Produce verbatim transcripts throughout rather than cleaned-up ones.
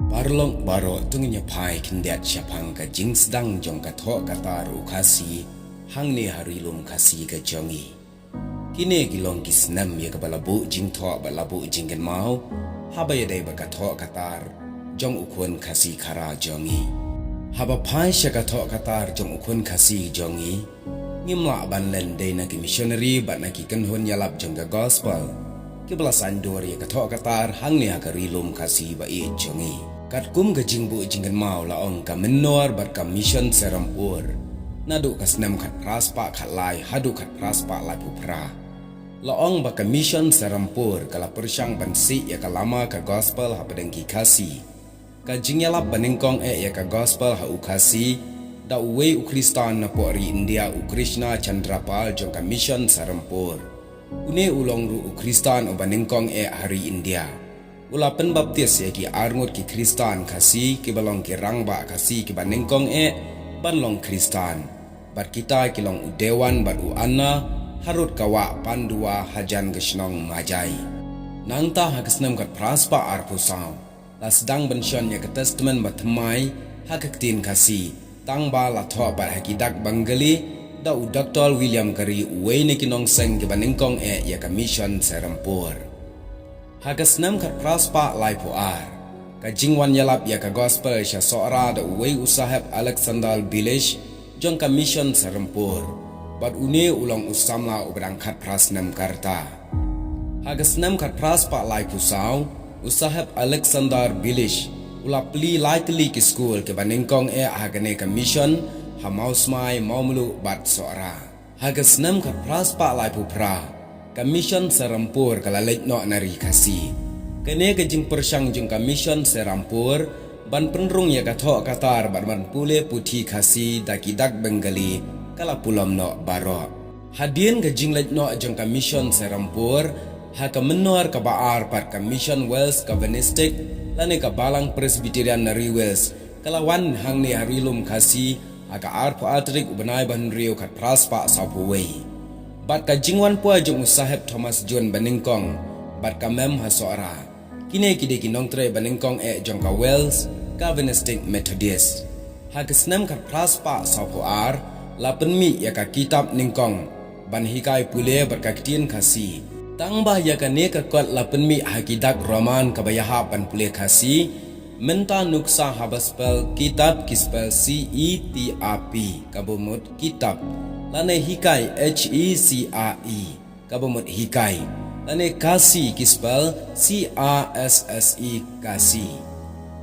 Paralok baroh, to ngin ïa phai khyndiat shaphang ka jingsdang jong ka thoh ka tar u Khasi hangne ha Ri Lum Khasi ka jong ngi. Kine ki long ki snem ïa kaba la buh jingthoh bad la buh jingkynmaw haba ïadei bad ka thoh ka tar jong u khun Khasi Khara jong ngi. Haba phai sha ka thoh ka tar jong u khun Khasi jong ngi, ngim lah ban len dei na ki missionary bad na ki kynhun ïalap jong ka gospel kiba la saiñdur ïa ka thoh ka tar hangne ha ka Ri Lum Khasi ba ïeit jong ngi. Katkum ka jingbuh jingkynmaw, la ong, ka mynnor bad ka Mission Serampore, naduh ka snem khatphra spah khatlai haduh khatphra spah laiphew phra. La ong ba ka Mission Serampore ka la pyrshang ban sih ïa ka lama ka gospel hapdeng ki Khasi. Ka jingïalap banyngkong eh ïa ka gospel ha u Khasi da uwei u Khristan napoh ri India, u Krishna Chandra Pal jong ka Mission Serampore. Une u long ruh u Khristan uba nyngkong eh ha ri India. U la pynbaptis ïa ki arngut ki Khristan Khasi kiba long ki rangbah Khasi kiba nyngkong eh ban long Khristan. Bad kita ki long u Dewan bad u Anna, harud ka wah Panduwa hajan ka shnong Majai. Nangta ha ka snem khatphra spah arphew saw, la sdang ban shon ïa ka Testament bathymmai ha ka ktien Khasi, tangba la thoh pat ha ki dak Bengali da u Doktor William Carey, uwei na ki nongseng kiba nyngkong eh ïa ka Mission Serampore. Ha ka snem khatphra spah laiphew ar, ka jingwan ïalap ïa ka gospel sha Sohra da uwei u Saheb Alexander Bilish jong ka Mission Serampore, bad une u long u samla uba dang khatphra snem ka rta. Ha ka snem khatphra spah laiphew saw, u Saheb Alexander Bilish u la plie lai tylli ki skul kiba nyngkong eh ha kane ka mission ha Mawsmai, Mawmluh bad Sohra. Ha ka snem khatphra spah laiphew phra, ka Mission Serampore ka la leit noh na ri Khasi. Kane ka jingpyrshang jong ka Mission Serampore ban pynrung ïa ka thoh ka tar bad ban pule puthi Khasi da ki dak Bengali ka la pulom noh baroh. Hadien ka jingleit noh jong ka Mission Serampore, ha ka mynnor kaba ar pat, ka Mission Wales Calvinistic lane ka Balang Presbyterian na ri Wales ka la wan hangne ha Ri Lum Khasi ha ka arphew ar tarik u bnai ba hynriew khatphra spah sawphew wei. Bad ka jingwan poi jong u Saheb Thomas Jones banyngkong bad ka Mem ha Sohra. Kine ki dei ki nongtrei banyngkong eh jong ka Wales Calvinistic Methodist. Ha ka snem khatphra spah sawphew ar, la pynmih ïa ka kitab nyngkong ban hikai pule bad ka ktien Khasi. Tangba ïa kane ka kot la pynmih ha ki dak Roman kaba ïahap ban pule Khasi. Mynta nuksa haba spell kitab ki spell C E T A B, kaba mut kitab, lane hikai, H E C A I, kaba mut hikai, lane Khasi ki spell C A S S E, Khasi.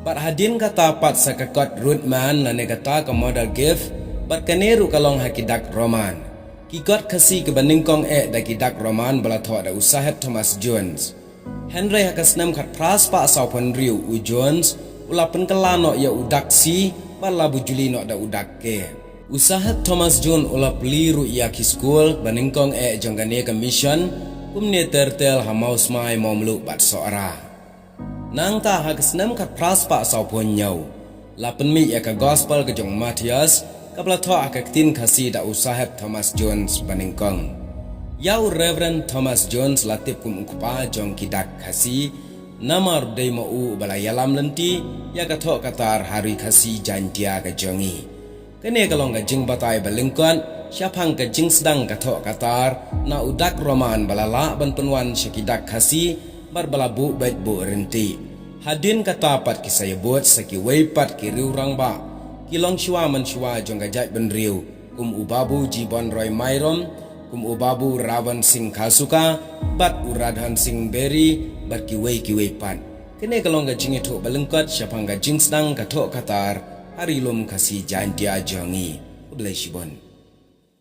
Bad hadien kata pat sa ka kot Rootman lane kata ka modal gift, bad kane ruh ka long ha ki dak Roman. Ki kot Khasi kiba nyngkong eh da ki dak Roman ba la thoh da u Saheb Thomas Jones. Hynrei ha ka snem khatphra spah sawphew hynriew u Jones u la pynkylla noh ïa u dak C bad la buh juli noh da u dak K. U Saheb Thomas Jones u la plie ruh ïa ki skul banyngkong eh jong kane ka mission, kumne ter ter ha Mawsmai, Mawmluh bad Sohra. Nangta ha ka snem khatphra spah sawphew hynñiew, la pynmih ïa ka gospel ka jong u Mathaios kaba la thoh ha ka ktien Khasi da u Saheb Thomas Jones banyngkong. Ïa u Reverend Thomas Jones la tip kum u kpa jong ki dak Khasi, namar dei ma u ba la ïalam lynti ïa ka thoh ka tar ha ri Khasi Jaintia ka jong ngi. Kane ka long ka jingbatai ba lyngkot shaphang ka jingsdang ka thoh ka tar na u dak Roman ba la lah ban pynwan sha ki dak Khasi bad ba la buh beit buh rynti. Hadien kata pat ki sa ïabud sa kiwei pat ki riew rangbah, ki longshuwa manshuwa jong ka jaitbynriew, kum u Babu Jibon Roy Mairom, kum u Babu Ravan Singh Khazuka bad u Radhan Singh Beri bad kiwei kiwei pat. Kane ka long ka jingïathuh ba lyngkot shaphang ka jingsdang ka thoh ka tar ha ri lum Khasi Jaintia jong ngi. Khublei shibun.